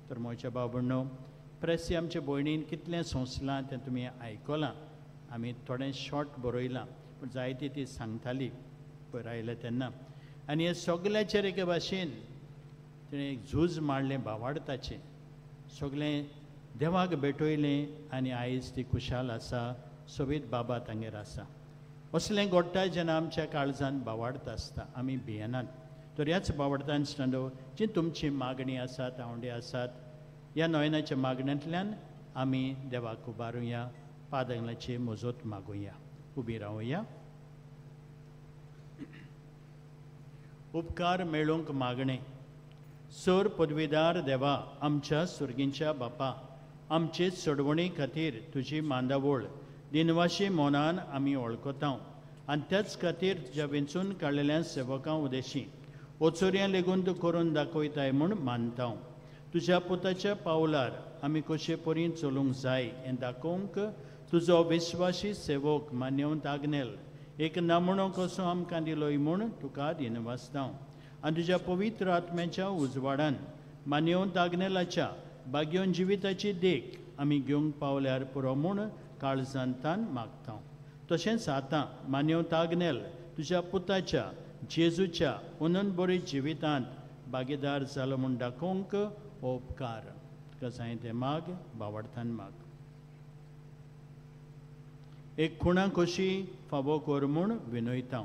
तर म्हज्या भाव भयणो, प्रेसी आमचे भयणीन कितलें सोंसलां तें तुमी आयकलां. आमी थोडें शॉर्ट बरयलां पूण जायती ती सांगताली पयर आयलें तेन्ना. आनी हे सगळ्याचेर एके भाशेन तिणें एक झूज मांडलें भावार्थाचें. सगळें देवाक भेटयलें आनी आयज ती खुशाल आसा. सोबीत बाबा तांगेर आसा. असलें घडटा जेन्ना आमच्या काळजान भावार्थ आसता, आमी भियेनात. तर ह्याच भावार्थान स्टँडो जी तुमची मागणी आसात, आवंडे आसात, ह्या नोयनाच्या मागण्यांतल्यान आमी देवाक उबारुया, पादंगलाची मजत मागुया. उबी रावया. उपकार मेळूंक मागणें. सोर पदवीदार देवा, आमच्या सुर्गींच्या बापा, आमचे सोडवणी खातीर तुजी मांदावळ दिनवाशी मनान आमी वळखता आनी त्याच खातीर तुज्या वेंचून काडलेल्या सेवकां उदेशी ओचोरयां लेगून तूं करून दाखयताय म्हूण मानता. तुज्या पुताच्या पावलार आमी कशे परी चलूंक जाय हें दाखोवंक तुजो विश्वासी सेवक मान्यवंत आग्नेल एक नमुनो कसो आमकां दिलोय म्हूण तुका दिनवासता. आनी तुज्या पवित्र आत्म्याच्या उजवाडान मान्यवंत आग्नेलाच्या भाग्योन जिविताची देख आमी घेवंक पावल्यार पुरो म्हूण काळजांतान मागता. तशेंच आतां मान्यवंत आग्नेल तुज्या पुताच्या जेजूच्या अनंत बरी जिवितांत भागीदार जालो म्हूण दाखोवंक हो उपकार तुका जाय तें माग, बावडतान माग. एक खुणा कशी फावो कर म्हूण विनयता.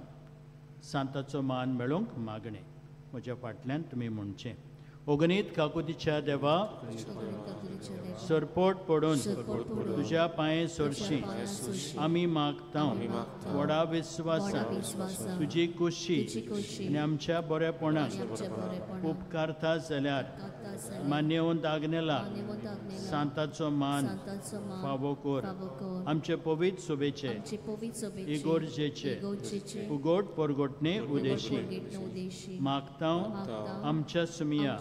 सांताचो मान मेळोवंक मागणें. म्हज्या फाटल्यान तुमी म्हणचें. अगणीत काकुतीच्या देवा, सरपोट पडून तुज्या पांये सरशी आमी मागता. व्हडा विस्वासान तुजी कुशी आनी आमच्या बरेपणाक उपकारता जाल्यार मान्यवंत आग्नेला सांताचो मान फावो कर. आमचे पवित्र सोबेचे इगोर्जेचे उगोट परगोटणे उदेशी मागता आमच्या सुमिया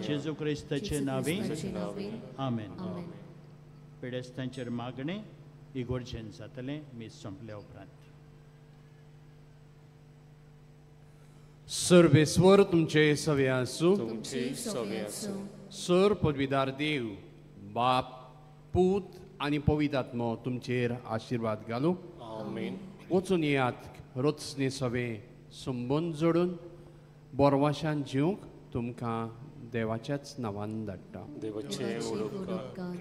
जेजू क्रिस्ताचे नावे, आमेन. पिडेस्तांचेर मागणें इगोर्जेन जातलें मीस सोंपल्या उपरांत. सर्वेस्वर तुमचे सवे आसूं. सर पदवीदार देव बाप पूत आनी पवित्र आत्मो तुमचेर आशिर्वाद घालूं. आमेन. वचून येयात रचने सवे संबंद जोडून बोरवाशान जिवंक तुमकां देवाच्याच नांवान धाडटा. देवाचे उपकार.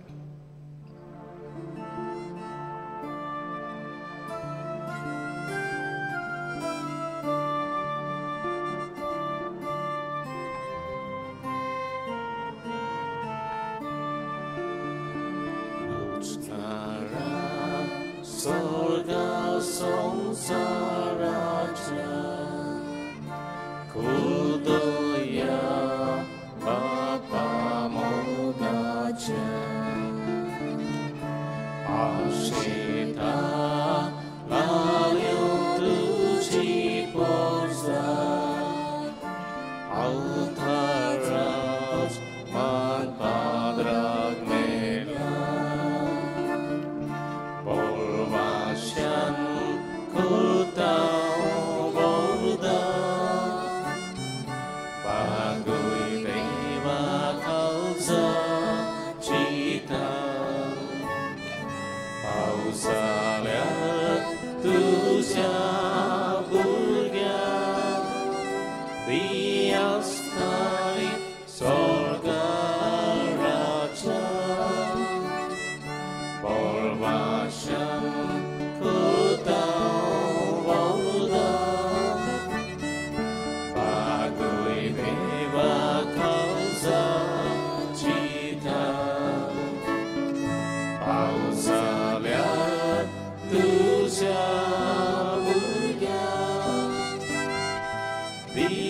तुझ्या भुरग्यांक दी.